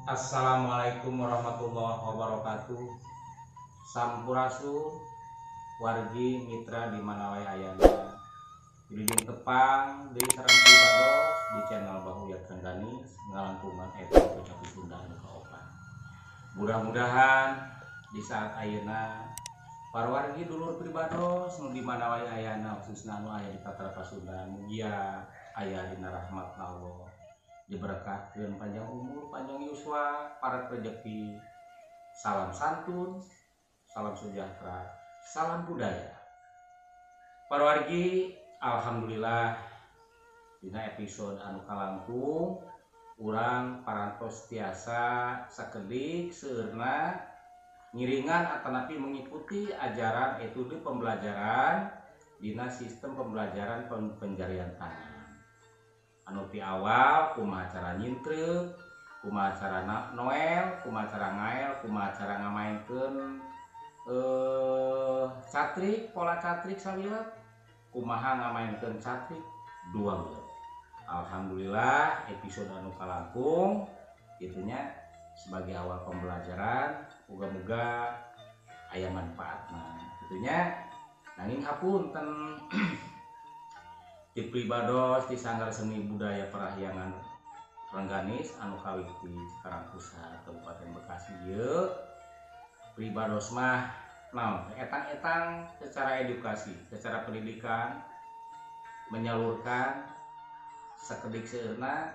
Assalamualaikum warahmatullahi wabarakatuh. Sampurasun wargi mitra di mana wae ayana. Wilujeng tepang deui sareng pribados di channel Bah Uyat Rengganis ngalangkungan episode Kecapi Sunda anu kaopat. Mudah-mudahan di saat ayeuna para wargi dulur pribados nu di mana wae ayana, khususna anu aya di Tatar Pasundan, mugia aya dina rahmat Allah, diberkahkeun panjang umur, panjang yuswa, parat rezeki. Salam santun, salam sejahtera, salam budaya. Para wargi, alhamdulillah dina episode anu kalangkung urang parantos tiasa sakedik seueurna ngiringan atanapi mengikuti ajaran etude pembelajaran dina sistem pembelajaran penjarian tangan. Anu ti awal kumaha cara nyintrek, kumaha cara noel, kumaha cara ngael, kumaha cara ngamaenkeun catrik, pola catrik sawilet, kumaha ngamaenkeun catrik dua wilet. Alhamdulillah episode anu kalangkung itunya sebagai awal pembelajaran, muga-muga aya manfaatna itunya. Nanging hapunten di pribados di Sanggar Seni Budaya Parahyangan Rengganis anu kawit di Cikarang Pusat Kabupaten Bekasi ieu pribados mah naon etang-etang secara edukasi, secara pendidikan menyalurkan sakedik seueurna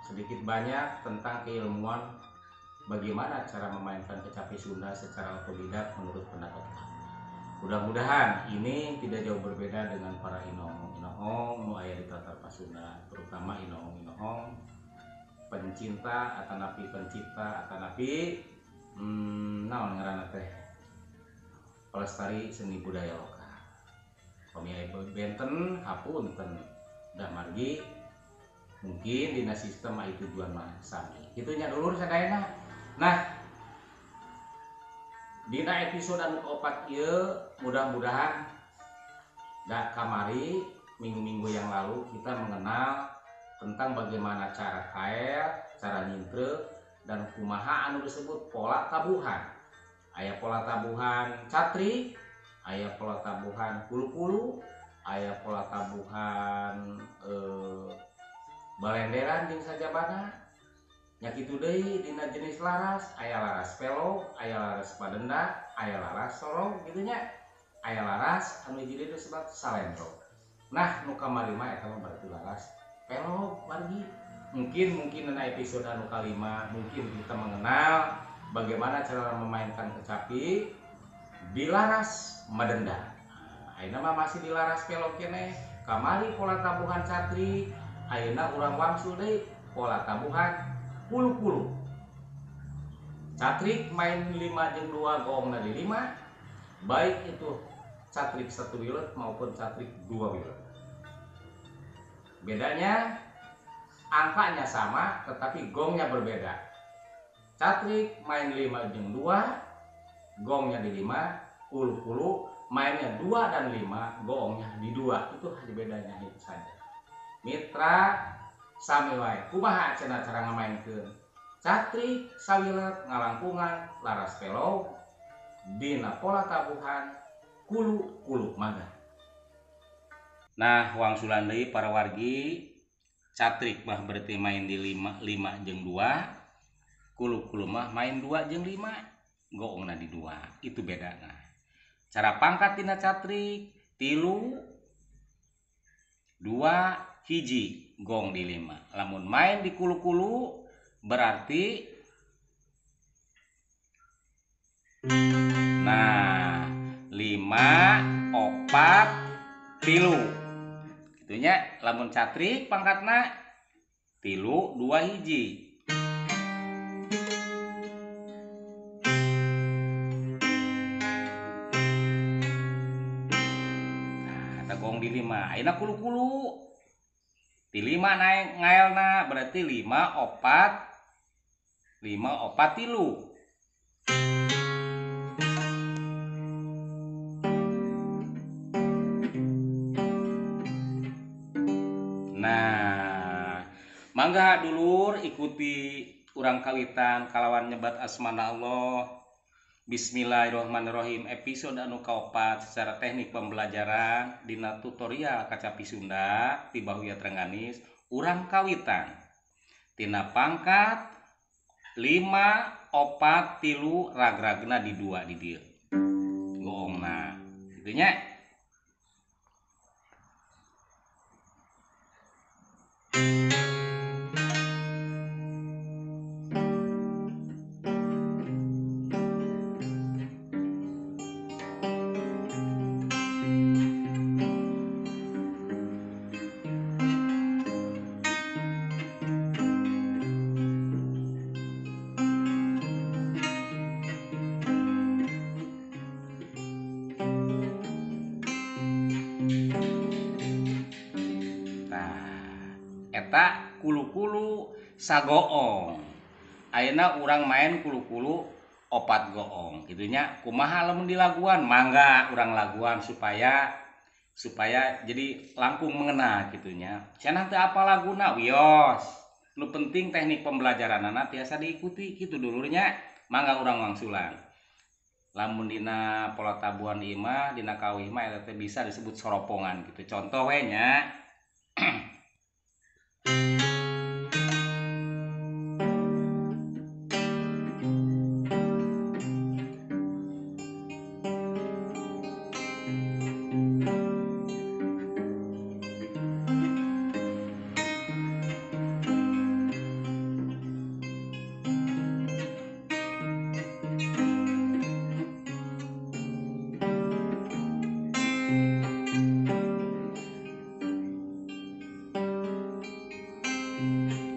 sedikit banyak tentang keilmuan bagaimana cara memainkan kecapi Sunda secara otodidak menurut pendapat kami. Mudah-mudahan ini tidak jauh berbeda dengan para inohong-inohong nu aya di Tatar Pasundan, terutama inohong-inohong pencinta atanapi pencipta atanapi naon ngaranna teh pelestari seni budaya lokal. Pami aya benten hapunten da margi mungkin dina sistem aya tujuan mah sami. Kitu nya dulur sadayana. Nah, dina episode anu kaopat ieu mudah-mudahan da kamari minggu-minggu yang lalu kita mengenal tentang bagaimana cara kael, cara nyintrek, dan kumaha anu disebut pola tabuhan. Aya pola tabuhan catrik, aya pola tabuhan kulu-kulu, aya pola tabuhan balenderan jeung sajabana. Nya kitu deui dina jenis laras, aya laras pelog, aya laras padenda, aya laras sorong kitu nya. Aya laras anu hiji deui disebut salendro. Nah, nu kamari mah eta mah berarti laras pelog wargi. Mungkin dina episode anu kalima mungkin kita mengenal bagaimana cara memainkan kecapi di laras madenda. Nah, ayeuna mah masih di laras pelog keneh. Kamari pola tabuhan catrik, ayeuna urang wangsul deui pola tabuhan kulu-kulu. Catrik main 5 jeung 2 gongna di 5, baik itu catrik 1 wilet maupun catrik 2 wilet. Bedanya angkanya sama tetapi gongnya berbeda. Catrik main 5 jeung 2, gongnya di 5, kulu-kulu mainnya 2 dan 5, gongnya di 2. Itu hanya bedanya itu saja. Mitra sami wae kumaha cenah cara ngamaenkeun catrik sawilet ngalangkungan laras pelog dina pola tabuhan kulu-kulu mangga. Nah, wangsulan deui para wargi, catrik mah berarti main di 5, 5 jeung 2, kulu-kulu mah main 2 jeung 5, goongna di 2. Itu bedana. Cara pangkat dina catrik 3 2 1 gong di 5. Lamun main di kulu-kulu berarti nah 5 4 3 gitunya. Lamun catrik pangkatna 3 2 1. Nah, eta gong di 5. Ayeuna kulu-kulu di 5 naik ngaelna berarti 5 4 5 4 3. Nah, mangga dulur ikuti Urang kawitan kalawan nyebat asmana Allah. Bismillahirrahmanirrahim. Episode anu kaopat secara teknik pembelajaran dina tutorial kacapi Sunda ti Bahuya Trengganis. Urang kawitan tina pangkat 5 4 3 ragragna di 2 di dieu goongna kitu nya. Eta kulu-kulu sagoong. Ayeuna urang main kulu-kulu 4 goong kitu nya. Kumaha lamun dilaguan? Mangga urang laguan supaya jadi langkung mengena kitu nya. Cenah teu apa laguna wios. Nu penting teknik pembelajaranana tiasa diikuti kitu dulurnya. Mangga urang wangsulan. Lamun dina pola tabuhan ieu mah dina kawih mah eta teh bisa disebut soropongan gitu. Contoh we nya.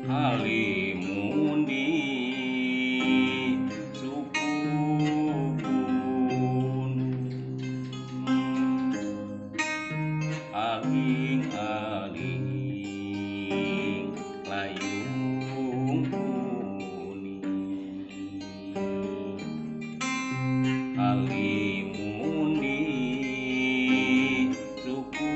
Halimundi suku aling-aling layung kuning. Halimundi suku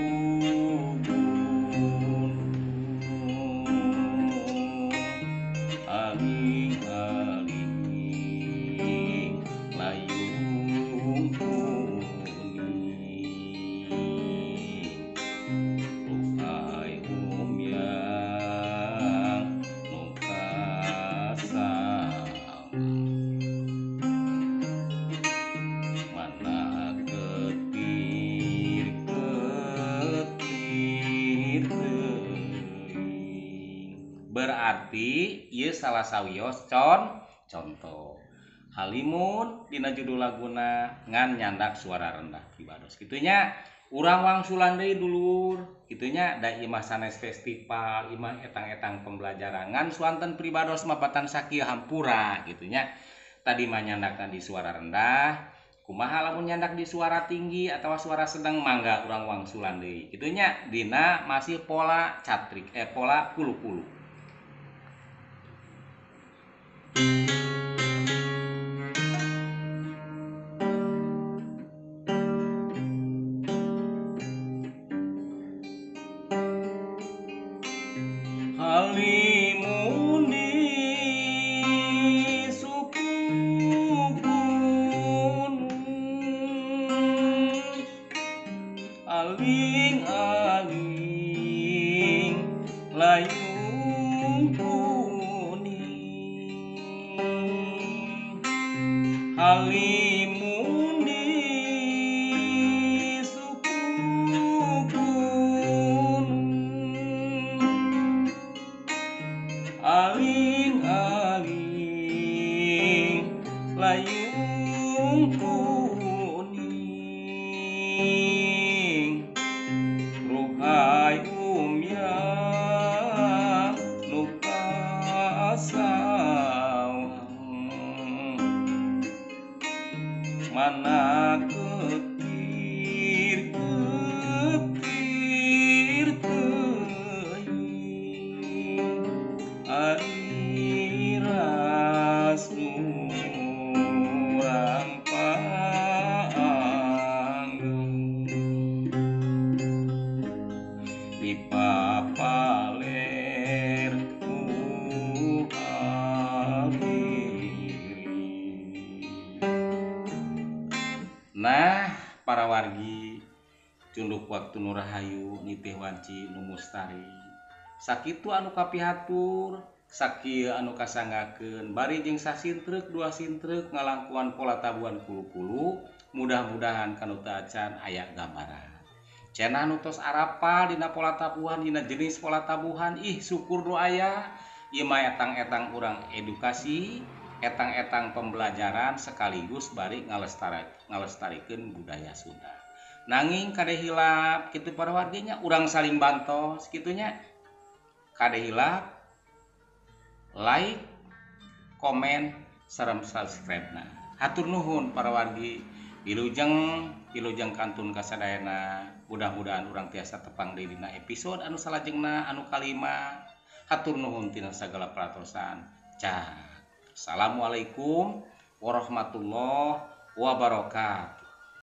aling-aling layung kuning. Ruhai umyang nu kasawang mana ketir ketir teuing. Berarti ieu salah sawios contoh Halimun dina judul laguna ngan nyandak suara rendah pribados kitu nya. Urang wangsulan deui dulur kitu nya, da imah sanes festival imah etang-etang pembelajaran ngan suanten pribados mah batan sakieu hampura kitu nya. Tadi mah nyandakna di suara rendah, kumaha lamun nyandak di suara tinggi atau suara sedang, mangga urang wangsulan deui kitu nya. Dina masih pola catrik pola kulu-kulu. Halimundi suku gunung aling-aling layung kuning. Halimundi suku gunung aling-aling layung kuning. Ruhai umyang nu kasawang mana ketir ketir teuing. Ari ras urang paanggeung di papaler ku Nah, para wargi, cunduk waktu nu rahayu nitih wanci nu mustari. Sakitu anu kapihatur, sakieu anu kasanggakeun, bari jeung sasintrek dua sintrek ngalangkungan pola tabuhan kulu-kulu. Mudah-mudahan kanu teu acan aya gambaran. Cenah nu tos arapal dina pola tabuhan, dina jenis pola tabuhan, ih syukur nu aya. Ieu mah etang-etang urang edukasi, etang-etang pembelajaran sekaligus bari ngalestarikeun budaya Sunda. Nanging kade hilap kitu para warginya, urang saling bantos kitunya. Kade hilap like, komen, sareng subscribe. Nah, hatur nuhun para wargi, wilujeng wilujeng kantun kasadayana. Mudah-mudahan urang tiasa tepang deui dina episode anu salajengna anu kalima. Hatur nuhun tina sagala perhatosan. Cak. Assalamualaikum warahmatullahi wabarakatuh.